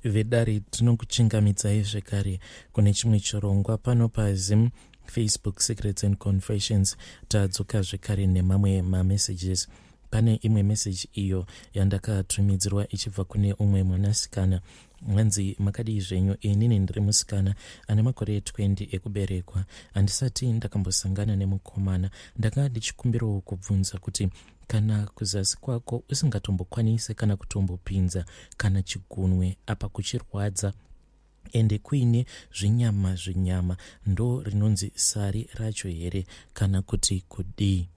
Vedare, tinokuchingamidzai zvekare kune chimwe chirongwa pano paZim Facebook Secrets and Confessions. Tadzoka zvekare nemamwe mamessages. Pane imwe message iyo yandakatumidzirwa ichibva kune umwe mwanasikana. Hanzi, "Makadii zvenyu? Inini ndiri musikana ane makore 20 ekuberekwa. Handisati ndakambosangana nemukomana. Ndanga ndichikumbirawo kubvunza kuti kana kuzasi kwako usingatombokwanisi kana kutombopinza kana chigunwe, apa kuchirwadza ende kuine zvinyama zvinyama, ndo rinonzi sari racho here kana kuti kudii?"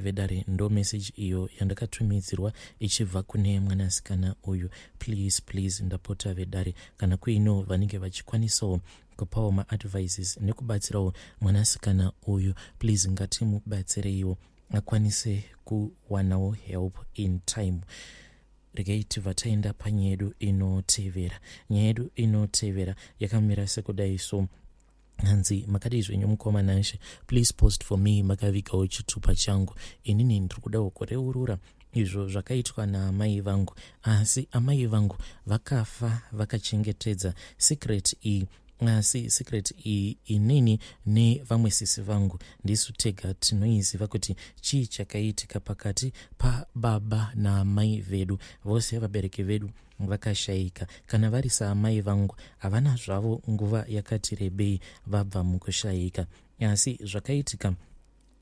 Vedare, ndo message iyo yandakatumidzirwa ichibva kune mwanasikana uyu. Please, please, ndapota vedare, kana kuinewo vanenge vachikwanisawo kupawo maadvices nekubatsirawo mwanasikana uyu, please ngatimubatsireiwo akwanise kuwanawo help in time. Regai tibva taenda panyaya yedu inotevera. Nyaya yedu inotevera yakamira sekudai so. Hanzi, "Makadii zvenyu mukoma Nashe? Please post for me makavigawo chitupa changu. Inini ndiri kudawo kureurura izvo zvakaitwa naamai vangu, asi amai vangu vakafa vakachengetedza secret iyi. Asi secret iyi inini nevamwe sisi vangu ndisu tega tinoiziva kuti chii chakaitika pakati pababa naamai vedu. Vose vabereki vedu vakashayika. Kana vari saamai vangu, havana zvavo nguva yakati rebei vabva mukushayika. Asi zvakaitika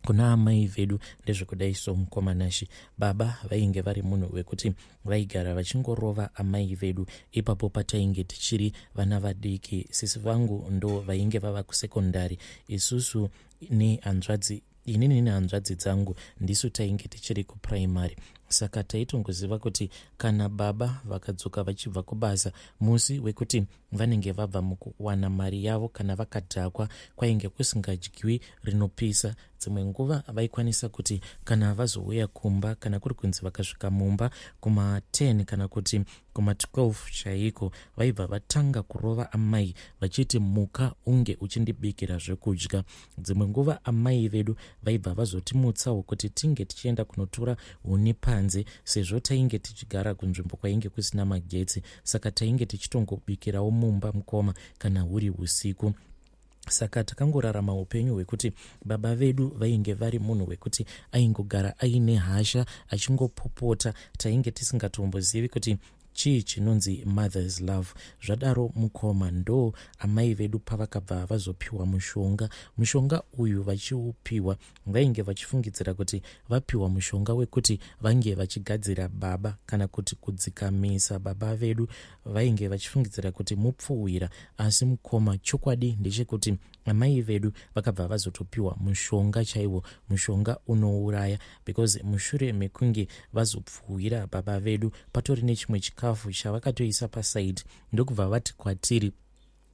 kuna amai vedu ndezvekudai so, mukoma Nashe. Baba vainge vari munhu wekuti vaigara vachingorova amai vedu ipapo patainge tichiri vana vadiki. Sisi vangu ndo vainge vava kusekondari. Isusu nehanzvadzi, inini nehanzvadzi dzangu, ndisu tainge tichiri kupuraimary. Saka taitongoziva kuti kana baba vakadzoka vachibva kubasa, musi wekuti vanenge vabva mukuwana mari yavo, kana vakadhakwa, kwainge kusingadyiwi rinopisa. Dzimwe nguva vaikwanisa kuti kana vazouya kumba, kana kuri kunzi vakasvika mumba kuma10 kana kuti kuma12 chaiko, vaibva vatanga kurova amai vachiti, 'Muka unge uchindibikira zvekudya.' Dzimwe nguva amai vedu vaibva vazotimutsawo kuti tinge tichienda kunotora huni panze, sezvo tainge tichigara kunzvimbo kwainge kusina magetsi. Saka tainge tichitongobikirawo mumba, mukoma, kana huri usiku. Saka takangorarama upenyu hwekuti baba vedu vainge vari munhu wekuti aingogara aine hasha, achingopopota. Tainge tisingatombozivi kuti chii chinonzi mother's love. Zvadaro, mukoma, ndo amai vedu pavakabva vazopiwa mushonga. Mushonga uyu vachiupiwa, vainge vachifungidzira kuti vapiwa mushonga wekuti vange vachigadzira baba kana kuti kudzikamisa baba vedu. Vainge vachifungidzira kuti mupfuwira. Asi mukoma, chokwadi ndechekuti amai vedu vakabva vazotopiwa mushonga chaiwo, mushonga unouraya, because mushure mekunge vazopfuwira baba vedu, patori nechimwe chikafu chavakatoisa pasaidi, ndokubva vati kwatiri,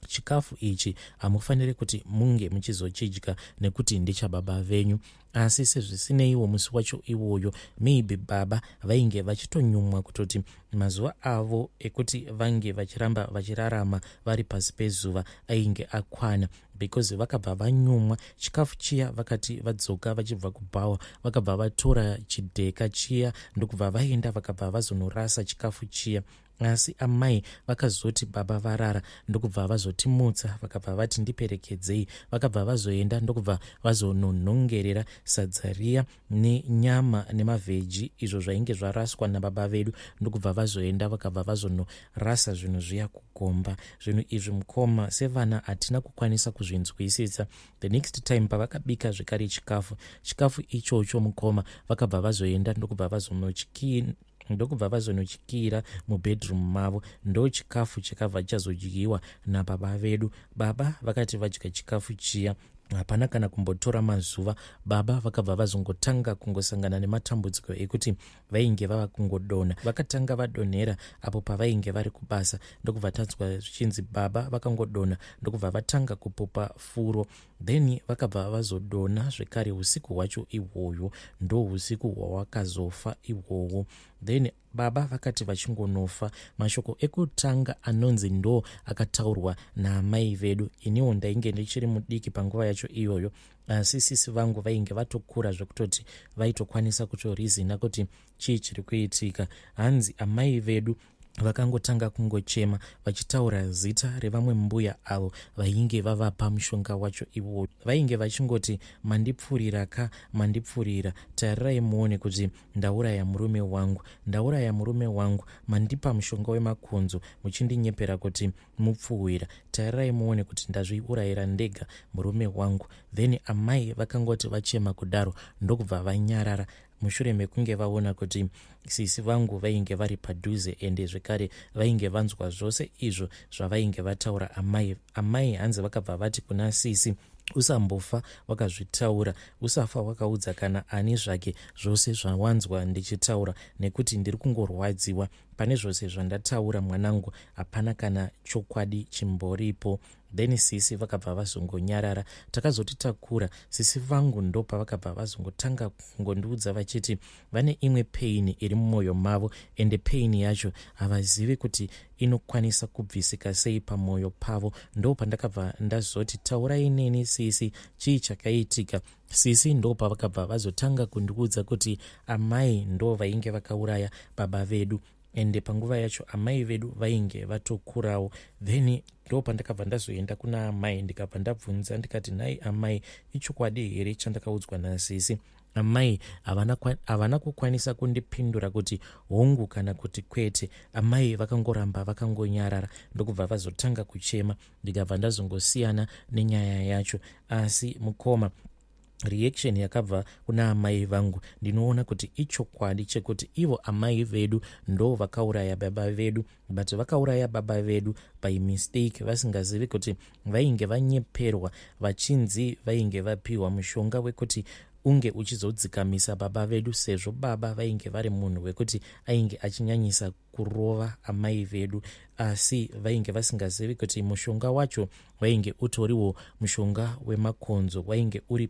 'Chikafu ichi hamufaniri kuti munge muchizochidya nekuti ndechababa venyu.' Asi sezvisineiwo, musi wacho iwoyo maybe baba vainge vachitonyumwa kutoti mazuva avo ekuti vange vachiramba vachirarama vari pasi pezuva ainge akwana, because vakabva vanyumwa chikafu chiya. Vakati vadzoka vachibva kubhawa, vakabva vatora chidheka chiya, ndokubva vaenda, vakabva vazonorasa chikafu chiya. Asi amai vakazoti baba varara, ndokubva vazotimutsa, vakabva vati, 'Ndiperekedzei.' Vakabva vazoenda, ndokubva vazononhongerera sadza riya nenyama nemavheji izvo zvainge zvaraswa nababa vedu, ndokubva vazoenda, vakabva vazonorasa zvinhu zviya kugomba. Zvinhu izvi, mukoma, sevana hatina kukwanisa kuzvinzwisisa. The next time pavakabika zvekare chikafu, chikafu ichocho, mukoma, vakabva vazoenda, ndokubva vazonotyira mubedroom mavo. Ndo chikafu chakabva chazodyiwa nababa vedu. Baba vakati vadya chikafu chiya, hapana kana kumbotora mazuva, baba vakabva vazongotanga kungosangana nematambudziko ekuti vainge vava kungodonha. Vakatanga vadonhera apo pavainge vari kubasa, ndokubva tanzwa zvichinzi baba vakangodonha, ndokubva vatanga kupupa furo. Then vakabva vazodonha zvekare usiku hwacho ihwohwo. Ndo usiku hwawakazofa ihwohwo. Then baba vakati vachingonofa, mashoko ekutanga anonzi ndo akataurwa naamai vedu, iniwo ndainge ndichiri mudiki panguva yacho iyoyo, asi sisi vangu vainge vatokura zvekutoti vaitokwanisa kutorizina kuti chii chiri kuitika. Hanzi amai vedu Vakangotanga kungochema vachitaura zita revamwe mbuya avo vainge vavapa mushonga wacho iwoyo. Vainge vachingoti, "Mandipfurira ka, mandipfurira. Tarirai muone kuti ndauraya murume wangu, ndauraya murume wangu. Mandipa mushonga wemakonzo muchindinyepera kuti mupfuhwira. Tarirai muone kuti ndazviurayira ndega murume wangu." Then amai vakangoti vachema kudaro, ndokubva vanyarara mushure mekunge vaona kuti sisi vangu vainge vari padhuze, ende zvekare vainge vanzwa zvose izvo zvavainge vataura amai. Amai hanzi vakabva vati kuna sisi, "Usambofa wakazvitaura, usafa wakaudza kana ani zvake zvose zvawanzwa ndichitaura, nekuti ndiri kungorwadziwa pane zvose zvandataura. Mwanangu, hapana kana chokwadi chimboripo." Then sisi vakabva vazongonyarara. Takazoti takura, sisi vangu ndopavakabva vazongotanga kungondiudza vachiti vane imwe pain iri mumwoyo mavo, ende pain yacho havazivi kuti inokwanisa kubvisika sei pamwoyo pavo. Ndo pandakabva ndazoti, "Taurai neni sisi, chii chakaitika?" Sisi ndo pavakabva vazotanga kundiudza kuti amai ndo vainge vakauraya baba vedu, ende panguva yacho amai vedu vainge vatokurawo. Then ndo pandakabva ndazoenda kuna amai, ndikabva ndabvunza ndikati, "Nhai amai, ichokwadi here chandakaudzwa nasisi?" Amai havana kukwanisa kundipindura kuti hongu kana kuti kwete. Amai vakangoramba vakangonyarara, ndokubva vazotanga kuchema, ndikabva ndazongosiyana nenyaya yacho. Asi mukoma, reaction yakabva kuna amai vangu, ndinoona kuti ichokwadi chekuti ivo amai vedu ndo vakauraya baba vedu, but vakauraya baba vedu by mistake, vasingazivi kuti vainge vanyeperwa vachinzi vainge vapiwa mushonga wekuti unge uchizodzikamisa baba vedu, sezvo baba vainge vari munhu wekuti ainge achinyanyisa kurova amai vedu. Asi vainge vasingazivi kuti mushonga wacho wainge utoriwo mushonga wemakonzo, wainge uri,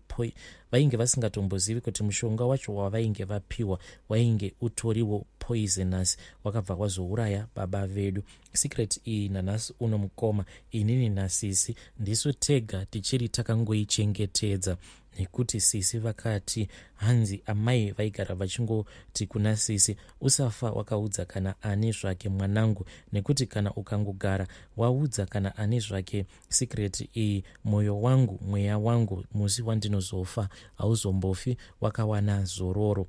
vainge vasingatombozivi kuti mushonga wacho wavainge vapiwa wainge utoriwo poisonous, wakabva wazouraya baba vedu. Secret iyi nanhasi uno, mukoma, inini nasisi ndisu tega tichiri takangoichengetedza, nekuti sisi vakati hanzi amai vaigara vachingoti kuna sisi, "Usafa wakaudza kana ani zvake, mwanangu, nekuti kana ukangogara waudza kana ani zvake secret iyi, mwoyo wangu, mweya wangu, musi wandinozofa hauzombofi wakawana zororo."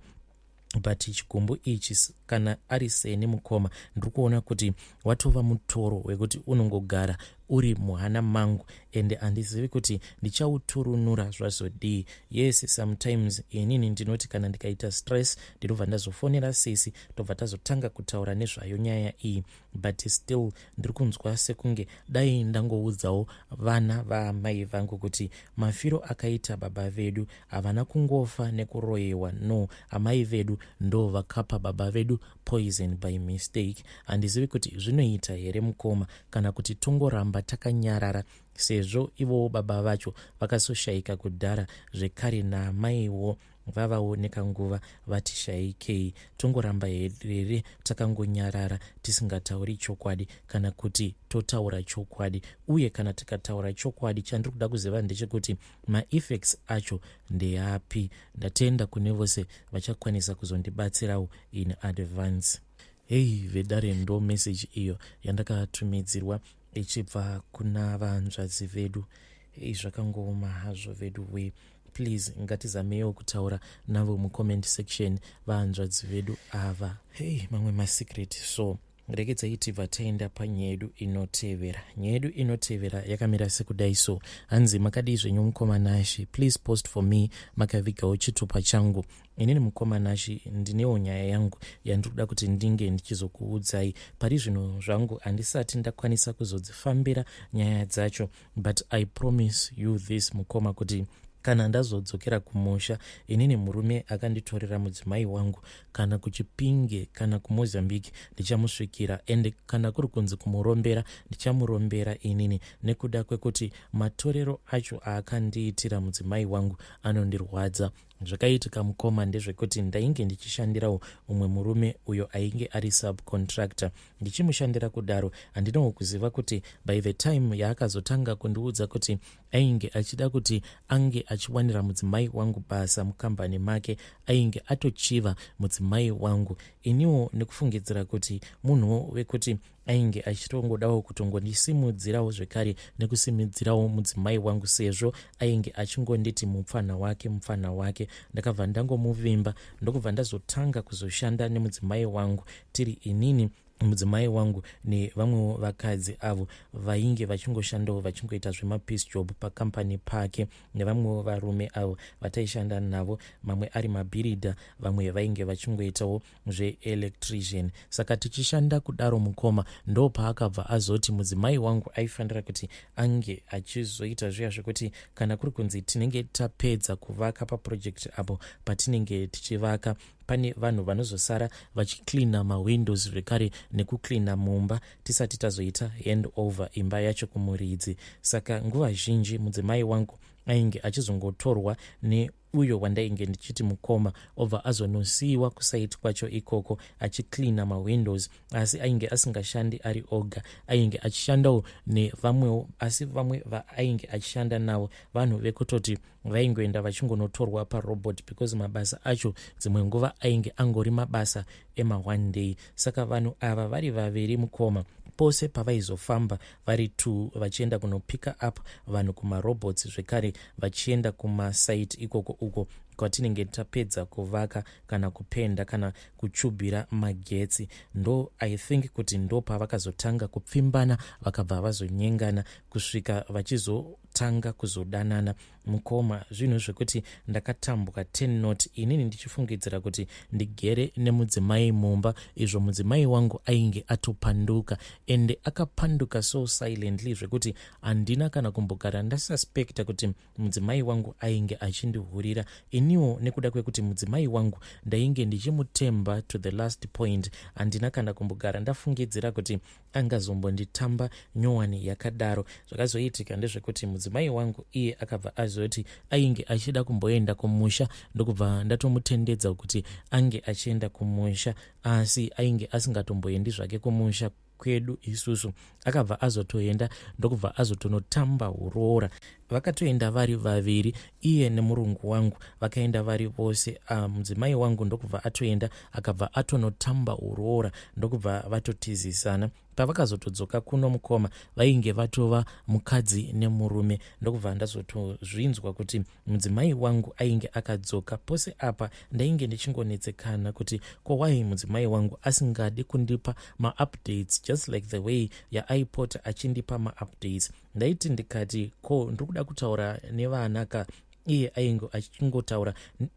But chigumbu ichi, kana ari seni mukoma, ndiri kuona kuti watova mutoro wekuti unongogara uri muhana mangu, ende handizivi kuti ndichauturunura zvazodii. Yes, sometimes inini ndinoti kana ndikaita stress, ndinobva ndazofonera sisi, tobva tazotanga kutaura nezvayo nyaya iyi, but still ndiri kunzwa sekunge dai ndangoudzawo vana vaamai vangu kuti mafiro akaita baba vedu, havana kungofa nekuroyiwa. No, amai vedu ndo vakapa baba vedu poison by mistake. Handizivi kuti zvinoita here mukoma, kana kuti tongoramba takanyarara, sezvo ivowo baba vacho vakasoshayika kudhara, zvekare naamaiwo vavawo nekanguva vati shayikei. Tongoramba here takangonyarara tisingatauri chokwadi, kana kuti totaura chokwadi? Uye kana tikataura chokwadi, chandiri kuda kuziva ndechekuti maeffects acho ndeapi? Ndatenda kune vose vachakwanisa kuzondibatsirawo in advance. Hei vedare, ndo message iyo yandakatumidzirwa ichibva kuna vanzvadzi vedu. Hei, zvakangooma hazvo vedu we. Please, ngatizameiwo kutaura navo mucomment section, vanzvadzi vedu ava. Hei, mamwe masecret. So regedzai tibva taenda panyaya yedu inotevera. Nyaya yedu inotevera yakamira sekudai so. Hanzi, "Makadii zvenyu mukoma Nashi? Please post for me makavigawo chitupa changu. Inini mukoma Nashi, ndinewo nyaya yangu yandiri kuda kuti ndinge ndichizokuudzai. Pari zvino zvangu handisati ndakwanisa kuzodzifambira nyaya dzacho, but I promise you this mukoma, kuti kana ndazodzokera kumusha, inini murume akanditorera mudzimai wangu, kana kuChipinge kana kuMozambique, ndichamusvikira, ende kana kuri kunzi kumurombera, ndichamurombera inini, nekuda kwekuti matorero acho aakandiitira mudzimai wangu anondirwadza." Zvakaitika mukoma ndezvekuti ndainge ndichishandirawo umwe murume uyo ainge ari subcontractor. Ndichimushandira kudaro, handinawo kuziva kuti by the time yaakazotanga kundiudza kuti ainge achida kuti ange achiwanira mudzimai wangu basa mukambani make, ainge atochiva mudzimai wangu. Iniwo nekufungidzira kuti munhuwo wekuti ainge achitongodawo kutongondisimudzirawo zvekare nekusimudzirawo mudzimai wangu, sezvo ainge achingonditi mupfanha wake, mupfanha wake, ndakabva ndangomuvimba, ndokubva ndazotanga kuzoshanda nemudzimai wangu, tiri inini, mudzimai wangu nevamwewo vakadzi avo vainge vachingoshandawo, vachingoita zvemapiece job pakambani pake, nevamwewo varume avo vataishanda navo, mamwe ari mabhiridha, vamwe vainge vachingoitawo zveelectrician. Saka tichishanda kudaro mukoma, ndo paakabva azoti mudzimai wangu aifanira kuti ange achizoita zviya zvekuti kana kuri kunzi tinenge tapedza kuvaka paproject apo patinenge tichivaka, pane vanhu vanozosara vachicleana mawindows zvekare nekucleana mumba tisati tazoita hand over imba yacho kumuridzi. Saka nguva zhinji mudzimai wangu ainge achizongotorwa neuyo wandainge ndichiti mukoma, obva azonosiyiwa kusite kwacho ikoko achicleana mawindows. Asi ainge asingashandi ari oga, ainge achishandawo nevamwewo, asi vamwe vaainge achishanda navo vanhu vekutoti vaingoenda vachingonotorwa parobot, because mabasa acho dzimwe nguva ainge angori mabasa ema1 day. Saka vanhu ava vari vaviri mukoma, pose pavaizofamba vari two vachienda kunopicka up vanhu kumarobots, zvekare vachienda kumasite ikoko uko kwatinenge tapedza kuvaka kana kupenda kana kuchubhira magetsi, ndo I think kuti ndo pavakazotanga kupfimbana, vakabva vazonyengana kusvika vachizotanga kuzodanana. Mukoma, zvinhu zvekuti ndakatambwa 10 not inini ndichifungidzira kuti ndigere nemudzimai mumba, izvo mudzimai wangu ainge atopanduka, ende akapanduka so silently zvekuti handina kana kumbogara ndasuspecta kuti mudzimai wangu ainge achindihurira. Iniwo nekuda kwekuti mudzimai wangu ndainge ndichimutemba to the last point, handina kana kumbogara ndafungidzira kuti angazombonditamba nyowani yakadaro. Zvakazoitika ndezvekuti mudzimai wangu iye akabva azoti ainge achida kumboenda kumusha, ndokubva ndatomutendedza kuti ange achienda kumusha, asi ainge asingatomboendi zvake kumusha kwedu isusu. Akabva azotoenda, ndokubva azotonotamba uroora. Vakatoenda vari vaviri, iye nemurungu wangu, vakaenda vari vose. Mudzimai wangu ndokubva atoenda, akabva atonotamba uroora, ndokubva vatotizisana. Pavakazotodzoka kuno mukoma, vainge vatova mukadzi nemurume. Ndokubva ndazotozvinzwa kuti mudzimai wangu ainge akadzoka. Pose apa ndainge ndichingonetsekana kuti ko why mudzimai wangu asingadi kundipa maupdates, just like the way yaaipota achindipa maupdates. Ndaiti ndikati ko ndiri kuda kutaura nevana ka, iye ainge achingotaura,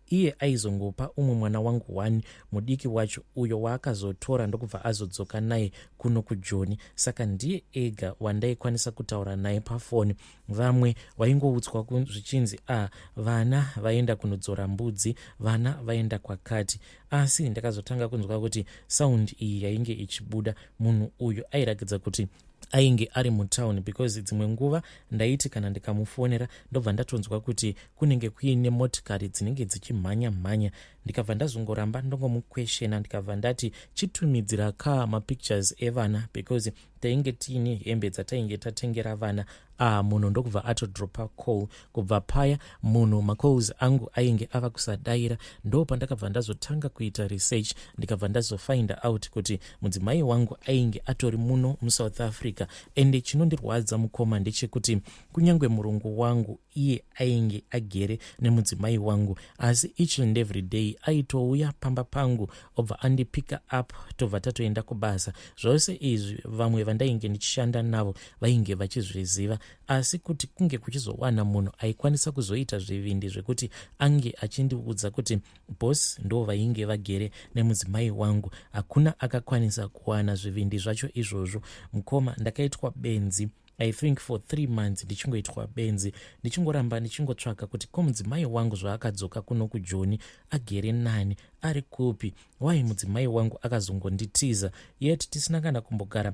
iye aizongopa umwe mwana wangu one mudiki wacho, uyo waakazotora ndokubva azodzoka naye kuno kuJoni. Saka ndiye ega wandaikwanisa kutaura naye pafoni. Vamwe vaingoudzwa zvichinzi, "A ah, vana vaenda kunodzora mbudzi, vana vaenda kwakati." Asi ndakazotanga kunzwa kuti sound iyi yainge ichibuda, munhu uyu airakidza kuti ainge ari mutauni, because dzimwe nguva ndaiti kana ndikamufonera, ndobva ndatonzwa kuti kunenge kuine motikari dzinenge dzichimhanya mhanya. Ndikabva ndazongoramba ndongomuquestiona, ndikabva ndati chitumidzira ka mapictures evana, because tainge tiine hembe dzatainge tatengera vana. Ah, munhu ndokubva atodropa call. Kubva paya munhu macalls angu ainge ava kusadayira. Ndo pandakabva ndazotanga kuita research, ndikabva ndazofind out kuti mudzimai wangu ainge atori muno muSouth Africa. Ende chinondirwadza mukoma ndechekuti kunyange murungu wangu iye ainge agere nemudzimai wangu, asi each and every day aitouya pamba pangu, obva andipicka up, tobva tatoenda kubasa. Zvose izvi vamwe vandainge ndichishanda navo vainge vachizviziva, asi kuti kunge kuchizowana munhu aikwanisa kuzoita zvivindi zvekuti ange achindiudza kuti boss ndo vainge vagere nemudzimai wangu, hakuna akakwanisa kuwana zvivindi zvacho izvozvo. Mukoma, ndakaitwa benzi, I think for 3 months ndichingoitwa benzi, ndichingoramba ndichingotsvaka kuti ko mudzimai wangu zvaakadzoka kuno kuJoni agere nani, ari kupi? Why mudzimai wangu akazongonditiza, yet tisina kana kumbogara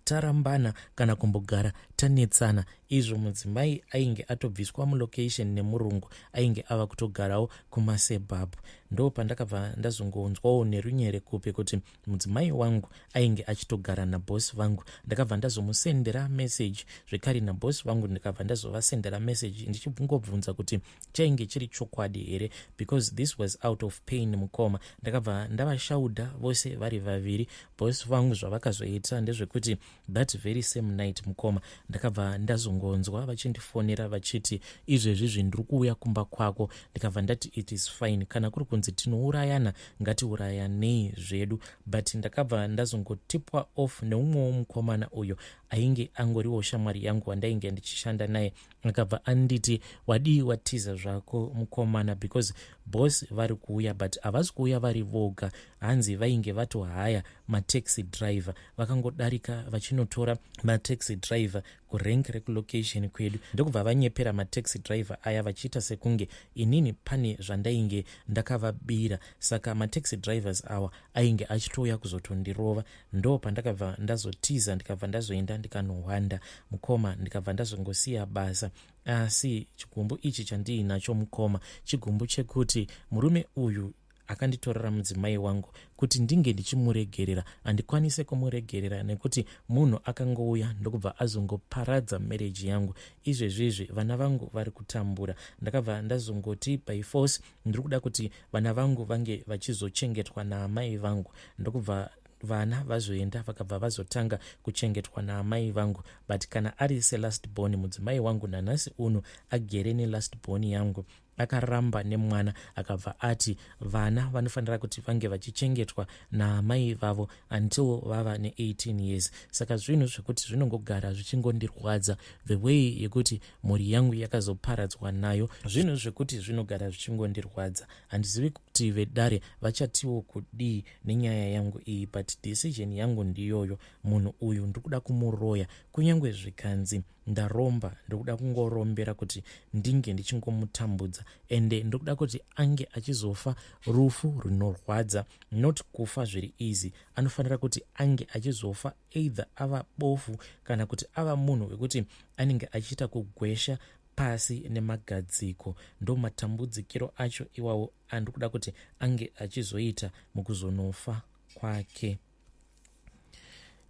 Tarambana kana kumbogara tanetsana. Izvo mudzimai ainge atobviswa mulocation nemurungu, ainge ava kutogarawo kumasebhabhu. Ndo pandakabva ndazongonzwawo nerunyere kupi kuti mudzimai wangu ainge achitogara nabhosi vangu. Ndakabva ndazomusendera message zvekare nabhosi vangu, ndikabva ndazovasendera message ndichingobvunza kuti chainge chiri chokwadi here, because this was out of pain, mukoma. Ndakabva ndavashaudha vose vari vaviri. Bosi vangu zvavakazoita ndezvekuti that very same night, mukoma, ndakabva ndazongonzwa vachindifonera vachiti, "Izvezvizvi ndiri kuuya kumba kwako." Ndikabva ndati, "It is fine. Kana kuri kunzi tinourayana, ngatiurayanei zvedu." But ndakabva ndazongotipwa off neumwewo mukomana uyo ainge angoriwo shamwari yangu wandainge ndichishanda naye. Akabva anditi, "Wadii watiza zvako, mukomana, because boss vari kuuya, but havasi kuuya vari voga." Hanzi vainge vatohaya mataxi driver, vakangodarika vachinotora mataxi driver kurank rekulocation kwedu, ndokubva vanyepera mataxi driver aya vachiita sekunge inini pane zvandainge ndakavabira. Saka mataxi drivers awa ainge achitouya kuzotondirova. Ndo pandakabva ndazotiza, ndikabva ndazoenda ndikanohwanda, mukoma, ndikabva ndazongosiya basa. Asi chigumbu ichi chandiinacho, mukoma, chigumbu chekuti murume uyu akanditorera mudzimai wangu, kuti ndinge ndichimuregerera, handikwanise kumuregerera, nekuti munhu akangouya ndokubva azongoparadza marriage yangu. Izvezvizvi vana vangu vari kutambura. Ndakabva ndazongoti by force ndiri kuda kuti vana vangu vange vachizochengetwa naamai vangu, ndokubva vana vazoenda, vakabva vazotanga kuchengetwa naamai vangu. But kana ari selast born, mudzimai wangu nanhasi uno agere nelast born yangu. Akaramba nemwana, akabva ati vana vanofanira kuti vange vachichengetwa naamai vavo until vava ne18 years. Saka zvinhu zvekuti zvinongogara zvichingondirwadza, the way yekuti mhuri yangu yakazoparadzwa nayo, zvinhu zvekuti zvinogara zvichingondirwadza. Handizivi kuti vedare vachatiwo kudii nenyaya yangu iyi, but decision yangu ndiyoyo. Munhu uyu ndiri kuda kumuroya, kunyange zvikanzi ndaromba. Ndikuda kungorombera kuti ndinge ndichingomutambudza, ende ndikuda kuti ange achizofa rufu runorwadza, not kufa zviri easy. Anofanira kuti ange achizofa either ava bofu kana kuti ava munhu wekuti anenge achiita kugwesha pasi nemagadziko. Ndo matambudzikiro acho iwawo andiri kuda kuti ange achizoita mukuzonofa kwake.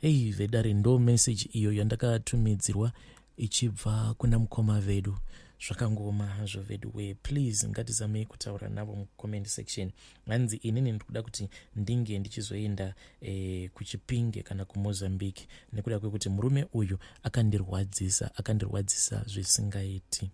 Ei vedare, ndo message iyo yandakatumidzirwa ichibva kuna mukoma vedu. Zvakangoma hazvo vedu we. Please, ngatizamei kutaura navo mucomment section. Hanzi inini ndikuda kuti ndinge ndichizoenda kuChipinge kana kuMozambique nekuda kwekuti murume uyu akandirwadzisa, akandirwadzisa zvisingaiti.